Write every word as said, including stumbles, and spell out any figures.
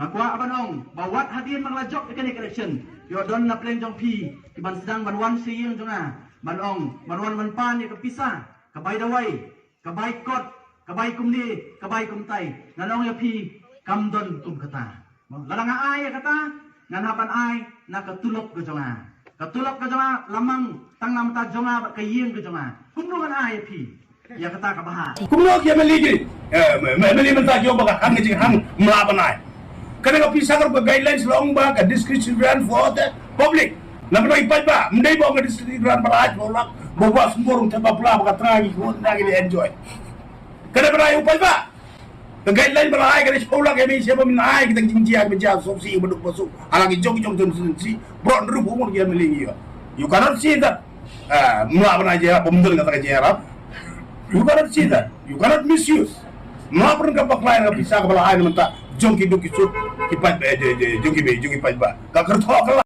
Nga kwah ban ong ba wat hadien ba nga la jop ïa kane ka election, ïoh don na pdeng jong phi ki ban sdang ban wan sha ïing jong nga ban ong, ban wan ban pan ïa ka pisa, ka bai dawai, ka bai kot, ka bai kumne, ka bai kumtai. Ngan ong ïa phi, kam don kum kata. Lada nga ai ïa kata, ngan hap ban ai na ka tulop ka jong nga. Ka tulop ka jong nga la mang tang na bynta jong nga bad ka ïing ka jong nga. Kumno ngan ai ïa phi ïa kata ka bha? Kumno ki M L A ki, eh, M L A mynta ki ong ba ka hang ka jinghang, ym lah ban ai. Kane ka pisa ka ruh ka guidelines la ong ba ka discretion grant for the public. Namar i paidbah, ym dei ba ong ka discretion grant ba la ai shiphew lak, ba ba sngewbha ruh te ba pla ba ka tnga ki khun na ki enjoy. Kane ba la ai u paidbah. Ka guideline ba la ai ka dei shiphew lak, ïa me sha ba men ai kita ki jingjia ba jia sop si ba duk ba suk. Hala ki jong ki jong ki jong si. Bro, nru bu mon ki M L A ngi ïa. You cannot say that. Ah, mla ba na jia ba mdel kata ka jia. You cannot say that. You cannot misuse. Mla pun ka bakla ïa ka pisa ka ba la ai na mynta jong ki duk ki suk, ki paidbah, eh, jong ki be, jong ki paidbah. Ka kyrthoh ka